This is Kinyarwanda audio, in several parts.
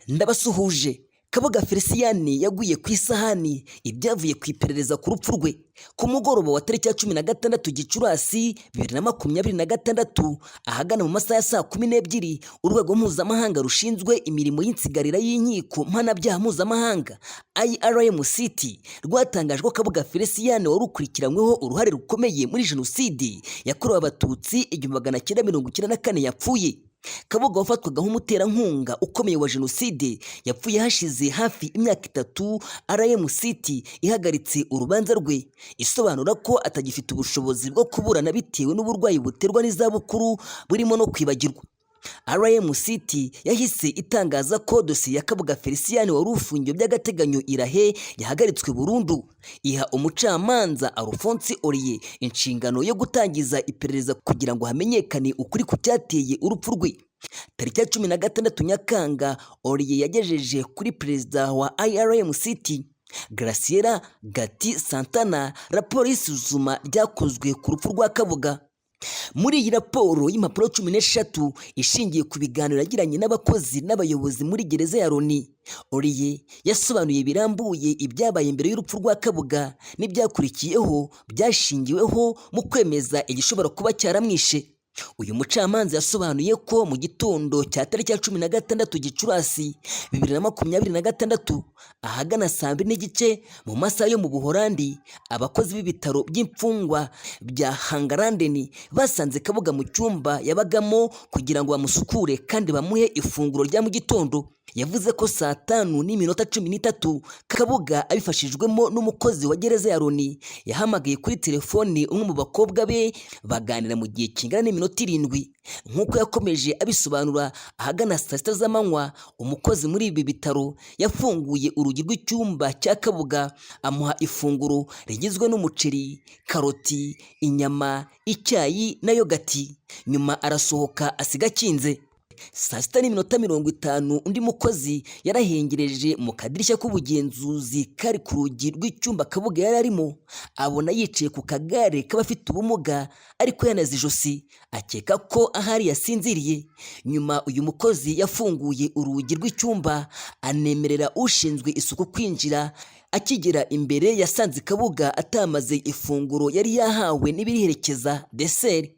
Ndabasuhuje. Kabuga Felicien yaguye ku isahani ibyavuye ku iperereza ku rupfu rwe. Ku mugoroba wa tariki ya 16 Gicurasi 2026, ahagana mu masaha ya saa 12, urwego mpuzamahanga rushinzwe imirimo y'insigarira y'inkiko mpanabyaha mpuzamahanga, IRMCT, rwatangaje ko Kabuga Felicien wari ukurikiranyweho uruhare rukomeye muri Jenoside yakorewe Abatutsi 1994 yapfuye. Kabuga wafatwaga nk'umuterankunga ukomeye wa Jenoside yapfuye hashize hafi imyaka 3 RMCT ihagaritse urubanza rwe, isobanura ko atagifite ubushobozi bwo kuburana bitewe n'uburwayi buterwa n'izabukuru burimo no kwibagirwa. RMCT yahise itangaza ko dosiye ya Kabuga Felicien wari ufungiwe by'agateganyo i La Haye yahagaritswe burundu, iha umucamanza Alphonse Orie inshingano yo gutangiza iperereza kugira ngo hamenyekane ukuri ku cyateye urupfu rwe. Tariki ya 16 Nyakanga, Orie yagejeje kuri perezida wa IRMCT, Graciela Gatti Santana, raporo y'isuzuma ryakozwe ku rupfu rwa Kabuga. Muri iyi raporo y'impapuro 13 ishingiye ku biganiro yagiranye n'abakozi n'abayobozi muri gereza ya Loni, Orie yasobanuye birambuye ibyabaye mbere y'urupfu rwa Kabuga n'ibyakurikiyeho byashingiweho mu kwemeza igishobora kuba cyaramwishe. Uyu mucamanza yasobanuye ko mu gitondo cya tariki ya 16 Gicurasi 2026, ahagana saa 2:30 mu masaha yo mu Buholandi, abakozi b'ibitaro by'imfungwa bya Hangarandeni basanze Kabuga mu cyumba yabagamo kugira ngo bamusukure kandi bamuhe ifunguro rya mu gitondo. Yavuze ko saa 5:13 Kabuga abifashijwemo n'umukozi wa gereza ya Loni yahamagaye kuri telefoni umwe mu bakobwa be, baganira mu gihe kingana n'iminota 7. Nk'uko yakomeje abisobanura, ahagana saa 6 z'amanywa umukozi muri ibi bitaro yafunguye urugi rw'icyumba cya Kabuga, amuha ifunguro rigizwe n'umuceri, karoti, inyama, icyayi na yogati, nyuma arasohoka asiga akinze. Saa 6:50 undi mukozi yarahengereje mu kadirishya k'ubugenzuzi kari ku rugi rw'icyumba Kabuga yari arimo, abona yicaye ku kagare k'abafite ubumuga ariko yanaze ijosi, akeka ko ahari yasinziriye. Nyuma uyu mukozi yafunguye urugi rw'icyumba, anemerera ushinzwe isuku kwinjira. Akigera imbere yasanze Kabuga atamaze ifunguro yari yahawe n'ibiriherekeza, dessert.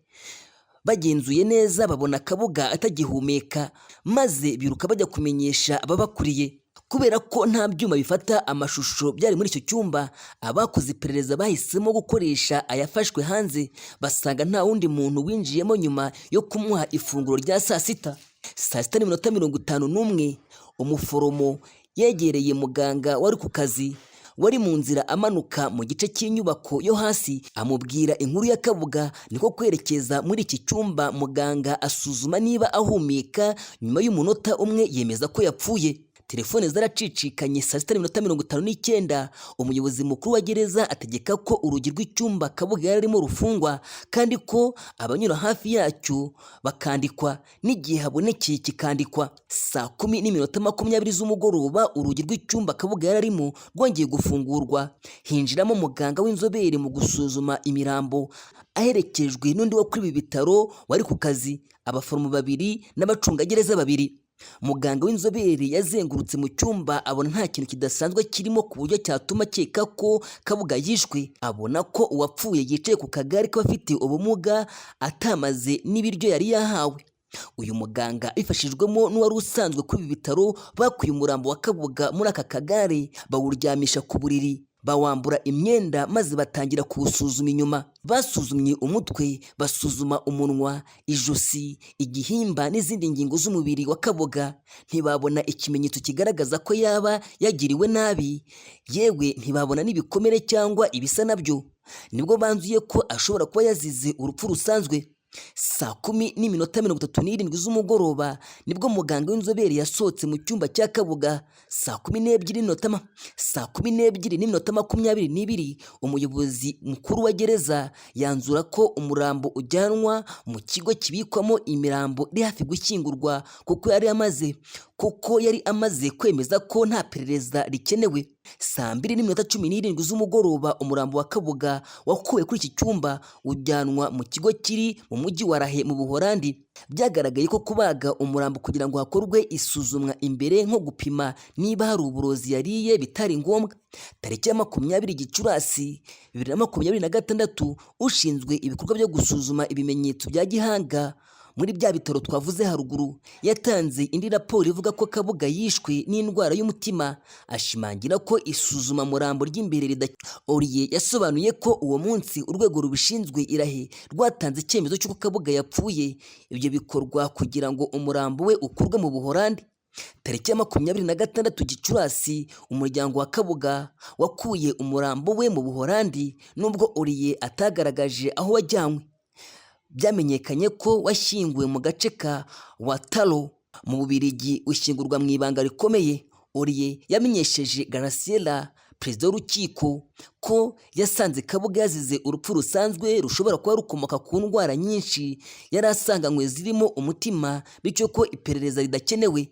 Bagenzuye neza babona Kabuga atagihumeka, maze biruka bajya kumenyesha ababakuriye. Kubera ko nta byuma bifata amashusho byari muri icyo cyumba, abakoze iperereza bahisemo gukoresha ayafashwe hanze, basanga nta wundi muntu winjiyemo nyuma yo kumuha ifunguro rya saa sita. Saa 6:51 umuforomo yegereye muganga wari ku kazi wari mu nzira amanuka mu gice cy'inyubako yo hasi, amubwira inkuru ya Kabuga, niko kwerekeza muri iki cyumba. Muganga asuzuma niba ahumeka, nyuma y'umunota umwe yemeza ko yapfuye. Telefone zaracicikanye. Saa 6:59 umuyobozi mukuru wa gereza ategeka ko urugi rw'icyumba Kabuga yari arimo rufungwa, kandi ko abanyura hafi yacyo bakandikwa, n'igihe habonekeye kikandikwa. Saa 10:20 z'umugoroba urugi rw'icyumba Kabuga yari arimo rwongeye gufungurwa, hinjiramo muganga w'inzobere mu gusuzuma imirambo aherekejwe n'undi wo kuri ibi bitaro wari ku kazi, abaforomo babiri n'abacungagereza babiri. Muganga w'inzobere yazengurutse mu cyumba, abona nta kintu kidasanzwe kirimo ku buryo cyatuma akeka ko Kabuga yishwe. Abona ko uwapfuye yicaye ku kagare k'abafite ubumuga atamaze n'ibiryo yari yahawe. Uyu muganga abifashijwemo n'uwari usanzwe kuri ibi bitaro bakuye umurambo wa Kabuga muri aka kagare, bawuryamisha ku buriri, bawambura imyenda, maze batangira kuwusuzuma inyuma. Basuzumye umutwe, basuzuma umunwa, ijosi, igihimba n'izindi ngingo z'umubiri wa Kabuga, ntibabona ikimenyetso kigaragaza ko yaba yagiriwe nabi, yewe ntibabona n'ibikomere cyangwa ibisa nabyo. Nibwo banzuye ko ashobora kuba yazize urupfu rusanzwe. Saa 10:37 z'umugoroba nibwo muganga w'inzobere yasohotse mu cyumba cya Kabuga. Saa 12:22 umuyobozi mukuru wa gereza yanzura ko umurambo ujyanwa mu kigo kibikwamo imirambo iri hafi gushyingurwa, kuko yari amaze kwemeza ko nta perereza rikenewe. Saa 2:17 z'umugoroba, umurambo wa Kabuga wakuwe kuri iki cyumba ujyanwa mu kigo kiri mu mujyi wa Rahe mu Buholandi. Byagaragaye ko kubaga umurambo kugira ngo hakorwe isuzumwa imbere, nko gupima niba hari uburozi yariye, bitari ngombwa. Tariki ya 20 Gicurasi 2026, ushinzwe ibikorwa byo gusuzuma ibimenyetso bya gihanga muri bya bitaro twavuze haruguru yatanze indi raporo ivuga ko Kabuga yishwe n'indwara y'umutima, ashimangira ko isuzuma murambo ry'imbere rida. Oriye yasobanuye ko uwo munsi urwego rubishinzwe i Rahe rwatanze icyemezo cy'uko Kabuga yapfuye. Ibyo bikorwa kugira ngo umurambo we ukurwe mu Buholandi. Tariki ya 26 Gicurasi, umuryango wa Kabuga wakuye umurambo we mu Buholandi, nubwo Oriye atagaragaje aho wajyanywe. Byamenyekanye ko washyinguwe mu gace ka Watalo mu Bubiligi, ushyingurwa mu ibanga rikomeye. Oriye yamenyesheje Graciela, perezida w'urukiko, ko yasanze Kabuga yazize urupfu rusanzwe rushobora kuba rukomoka ku ndwara nyinshi yari asanganywe zirimo umutima, bityo ko iperereza ridakenewe.